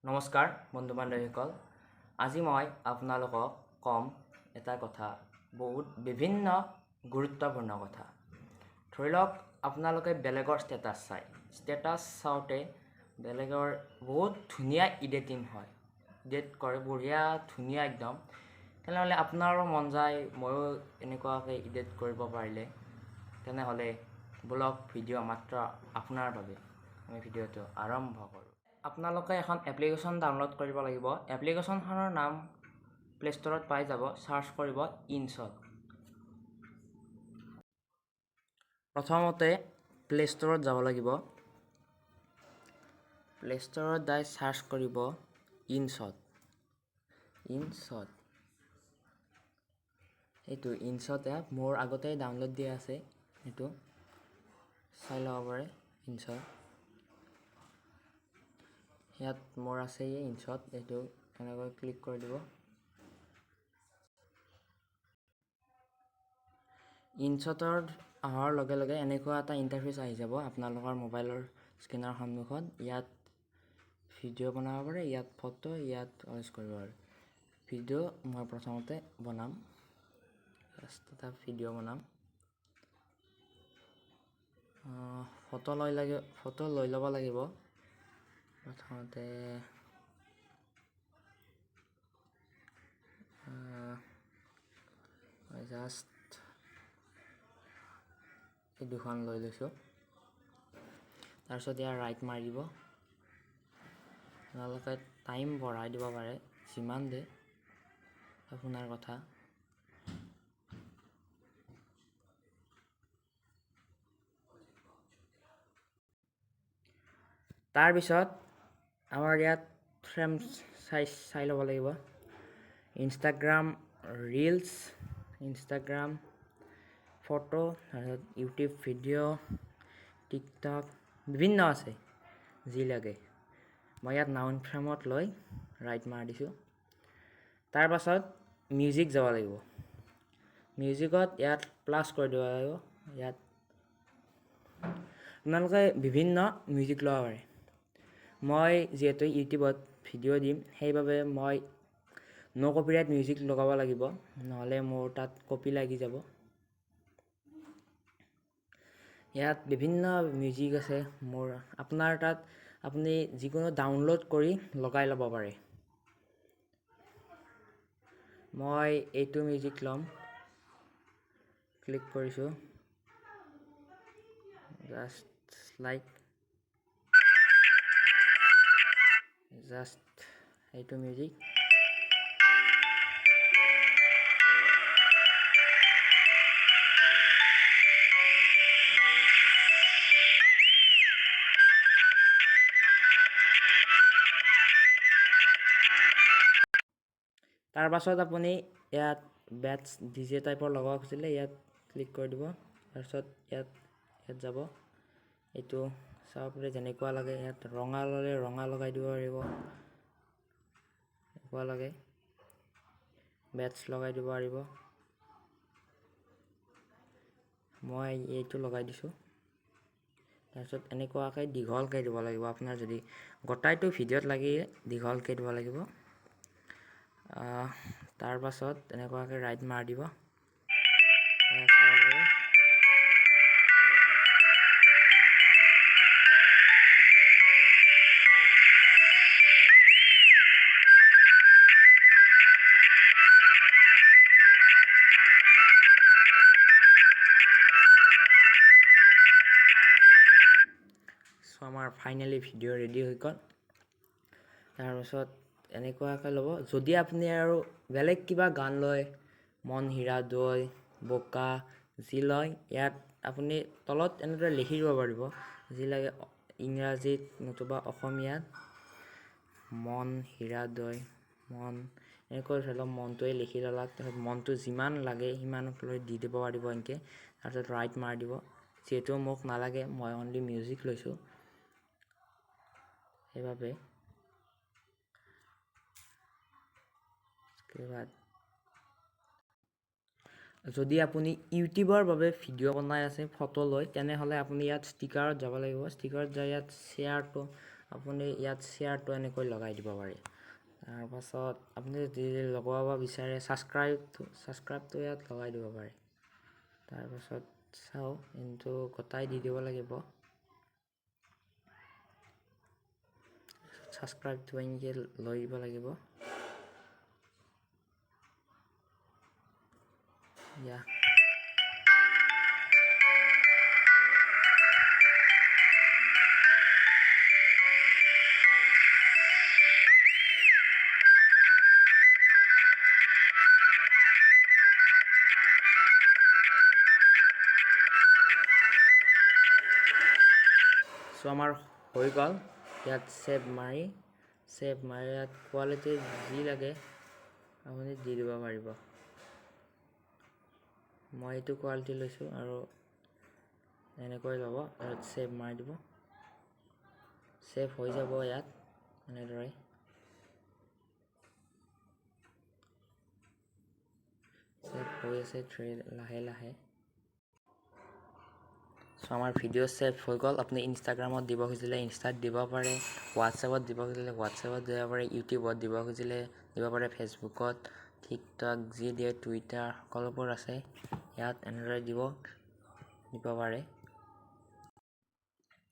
নমস্কাৰ বন্ধু বান্ধৱীসকল, আজি মই আপোনালোকক ক'ম এটা কথা, বহুত বিভিন্ন গুৰুত্বপূৰ্ণ কথা। ধৰি লওক আপোনালোকে বেলেগৰ ষ্টেটাছ চায়, ষ্টেটাছ চাওঁতে বেলেগৰ বহুত ধুনীয়া এডিটিং হয়, এডিট কৰে বঢ়িয়া ধুনীয়া একদম। তেনেহ'লে আপোনাৰো মন যায় ময়ো এনেকুৱাকৈ এডিট কৰিব পাৰিলে, তেনেহ'লে ব'লক ভিডিঅ' মাত্ৰ আপোনাৰ বাবে আমি ভিডিঅ'টো আৰম্ভ কৰোঁ। আপোনালোকে এখন এপ্লিকেশ্যন ডাউনলোড কৰিব লাগিব। এপ্লিকেশ্যনখনৰ নাম প্লে ষ্ট'ৰত পাই যাব, চাৰ্চ কৰিব ইনশ্বট। প্ৰথমতে প্লে ষ্ট'ৰত যাব লাগিব, প্লে ষ্ট'ৰত যাই চাৰ্চ কৰিব ইনশ্বট। ইনশ্বট এইটো ইনশ্বট এপ মোৰ আগতেই ডাউনলোড দিয়া আছে, এইটো চাই ল'ব পাৰে। ইনশ্বট ইয়াত মোৰ আছে ইনশ্বট, এইটো এনেকৈ ক্লিক কৰি দিব। ইনশ্বটৰ অহাৰ লগে লগে এনেকুৱা এটা ইণ্টাৰফেচ আহি যাব আপোনালোকৰ মোবাইলৰ স্ক্ৰীণৰ সন্মুখত। ইয়াত ভিডিঅ' বনাব পাৰে, ইয়াত ফটো, ইয়াত ইউজ কৰিব পাৰে। ভিডিঅ' মই প্ৰথমতে বনাম, জাষ্ট এটা ভিডিঅ' বনাম। ফটো লৈ লাগে, ফটো লৈ ল'ব লাগিব প্ৰথমতে। মই জাষ্ট এই দুখন লৈ লৈছোঁ। তাৰপিছত ইয়াৰ ৰাইট মাৰি দিব। আপোনালোকে টাইম বঢ়াই দিব পাৰে যিমান দিয়ে, আপোনাৰ কথা। তাৰপিছত আমাৰ ইয়াত ফ্ৰেম চাইজ চাই ল'ব লাগিব। ইনষ্টাগ্ৰাম ৰিলছ, ইনষ্টাগ্ৰাম ফটো, তাৰপিছত ইউটিউব ভিডিঅ', টিকটক, বিভিন্ন আছে যি লাগে। মই ইয়াত নাউন ফ্ৰেমত লৈ ৰাইট মাৰি দিছোঁ। তাৰপাছত মিউজিক যাব লাগিব। মিউজিকত ইয়াত প্লাছ কৰি দিব লাগিব। ইয়াত আপোনালোকে বিভিন্ন মিউজিক ল'ব পাৰে। মই যিহেতু ইউটিউবত ভিডিঅ' দিম, সেইবাবে মই ন' কপিৰাইট মিউজিক লগাব লাগিব, নহ'লে মোৰ তাত কপি লাগি যাব। ইয়াত বিভিন্ন মিউজিক আছে মোৰ, আপোনাৰ তাত আপুনি যিকোনো ডাউনলোড কৰি লগাই ল'ব পাৰে। মই এইটো মিউজিক ল'ম, ক্লিক কৰিছোঁ, জাষ্ট লাইক জাষ্ট এইটো মিউজিক। তাৰপাছত আপুনি ইয়াত বেটছ ডি জে টাইপৰ লগাব খুজিলে ইয়াত ক্লিক কৰি দিব। তাৰপিছত ইয়াত যাব, এইটো চাব পাৰে যেনেকুৱা লাগে। ইয়াত ৰঙা ল'লে ৰঙা লগাই দিব পাৰিব, এনেকুৱা লাগে বেটছ লগাই দিব পাৰিব। মই এইটো লগাই দিছোঁ। তাৰপিছত এনেকুৱাকৈ দীঘলকৈ দিব লাগিব, আপোনাৰ যদি গোটাইটো ভিডিঅ'ত লাগি দীঘলকৈ দিব লাগিব। তাৰপাছত এনেকুৱাকৈ ৰাইট মাৰি দিব। চ' আমাৰ ফাইনেলি ভিডিঅ' ৰেডি হৈ গ'ল। তাৰপাছত এনেকুৱাকৈ ল'ব। যদি আপুনি আৰু বেলেগ কিবা গান লয়, মন হীৰা দৈ, বোকা যি লয়, ইয়াত আপুনি তলত এনেদৰে লিখি দিব পাৰিব যি লাগে, ইংৰাজীত নতুবা অসমীয়াত। মন হীৰা দৈ, মন এনেকৈ ধৰি লওক মনটোৱে লিখি ল'লা, তাৰপিছত মনটো যিমান লাগে সিমানক লৈ দি দিব পাৰিব এনেকৈ। তাৰপিছত ৰাইট মাৰি দিব। যিহেতু মোক নালাগে, মই অনলি মিউজিক লৈছোঁ, সেইবাবে যদি আপুনি ইউটিউবৰ বাবে ভিডিঅ' বনাই আছে ফটো লৈ, তেনেহ'লে আপুনি ইয়াত ষ্টিকাৰত যাব লাগিব। ষ্টিকাৰত যাই ইয়াত শ্বেয়াৰটো আপুনি ইয়াত শ্বেয়াৰটো এনেকৈ লগাই দিব পাৰে। তাৰপাছত আপুনি যদি লগাব বিচাৰে ছাবস্ক্ৰাইবটো ইয়াত লগাই দিব পাৰে। তাৰপাছত চাওঁ, কিন্তু গোটাই দি দিব লাগিব। ছাবস্ক্ৰাইবটো এনেকৈ লৈ দিব লাগিব। ইয়া চ' আমাৰ হৈ গ'ল। ইয়াত ছেভ মাৰি ইয়াত কোৱালিটি যি লাগে আপুনি দি দিব পাৰিব। মই এইটো কোৱালিটি লৈছোঁ আৰু এনেকৈ ল'ব আৰু ছেভ মাৰি দিব। ছেভ হৈ যাব ইয়াত এনেদৰে। ছেভ হৈ আছে লাহে লাহে। চ' আমাৰ ভিডিঅ' ছেভ হৈ গ'ল। আপুনি ইনষ্টাগ্ৰামত দিব খুজিলে ইনষ্টাত দিব পাৰে, হোৱাটছএপত দিব খুজিলে হোৱাটছএপত দিব পাৰে, ইউটিউবত দিব খুজিলে দিব পাৰে, ফেচবুকত, টিকটক যি দিয়ে, টুইটাৰ সকলোবোৰ আছে ইয়াত এনেদৰে দিব পাৰে।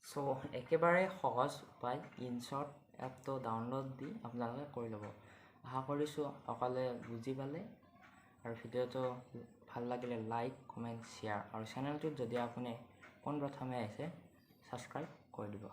চ' একেবাৰে সহজ উপায় ইনশ্বৰ্ট এপটো ডাউনলোড দি আপোনালোকে কৰি ল'ব। আশা কৰিছোঁ সকলোৱে বুজি পালে। আৰু ভিডিঅ'টো ভাল লাগিলে লাইক, কমেণ্ট, শ্বেয়াৰ আৰু চেনেলটোত যদি আপুনি পোনপ্ৰথমে আহিছে ছাবস্ক্ৰাইব কৰি দিব।